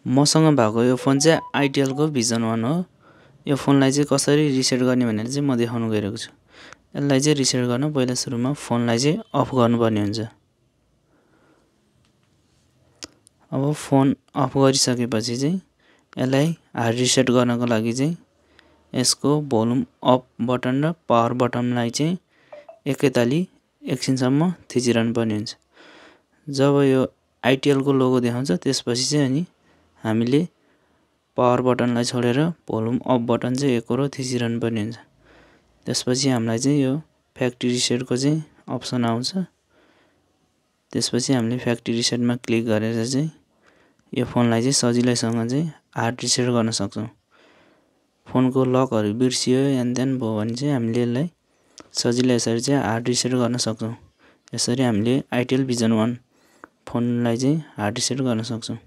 मसँग भएको यो फोन चाहिँ आइटेलको भिजन 1 हो। यो फोनलाई चाहिँ कसरी रिसेट गर्ने भनेर चाहिँ म देखाउन गइरहेको छु। यसलाई चाहिँ रिसेट गर्न पहिला सुरुमा फोनलाई चाहिँ अफ गर्नुपर्ने हुन्छ। अब फोन अफ गरिसकेपछि चाहिँ यसलाई हार्ड रिसेट गर्नको लागि चाहिँ यसको भोल्युम अप बटन र पावर बटनलाई चाहिँ एकैताली एकछिनसम्म थिचिरहनु पर्ने हुन्छ। जब यो आइटेलको लोगो देखाउँछ त्यसपछि चाहिँ अनि हामीले पावर बटनलाई छोडेर भोल्युम अप बटन चाहिँ एकहोरो थिचिरहनु पर्ने हुन्छ। त्यसपछि हामीलाई चाहिँ यो फ्याक्ट्री रिसेटको चाहिँ अप्सन आउँछ। त्यसपछि हामीले फ्याक्ट्री रिसेटमा क्लिक गरेर चाहिँ यो फोनलाई चाहिँ सजिलैसँग चाहिँ हार्ड रिसेट गर्न सक्छौँ। फोनको लकहरू बिर्सियो यान त्यान भयो भने चाहिँ हामीले यसलाई सजिलै यसरी चाहिँ हार्ड रिसेट गर्न सक्छौँ। यसरी हामीले आइटेल भिजन 1 फोनलाई चाहिँ हार्ड रिसेट गर्न सक्छौँ।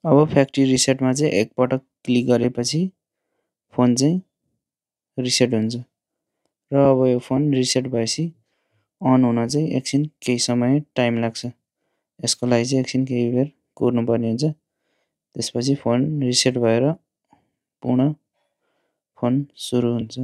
अब फ्याक्ट्री रिसेटमा चाहिँ एकपटक क्लिक गरेपछि फोन चाहिँ रिसेट हुन्छ र अब यो फोन रिसेट भएपछि अन हुन चाहिँ एकछिन केही समय टाइम लाग्छ। यसको लागि चाहिँ एकछिन केही बेर कुर्नुपर्ने हुन्छ। त्यसपछि फोन रिसेट भएर पुनः फोन सुरु हुन्छ।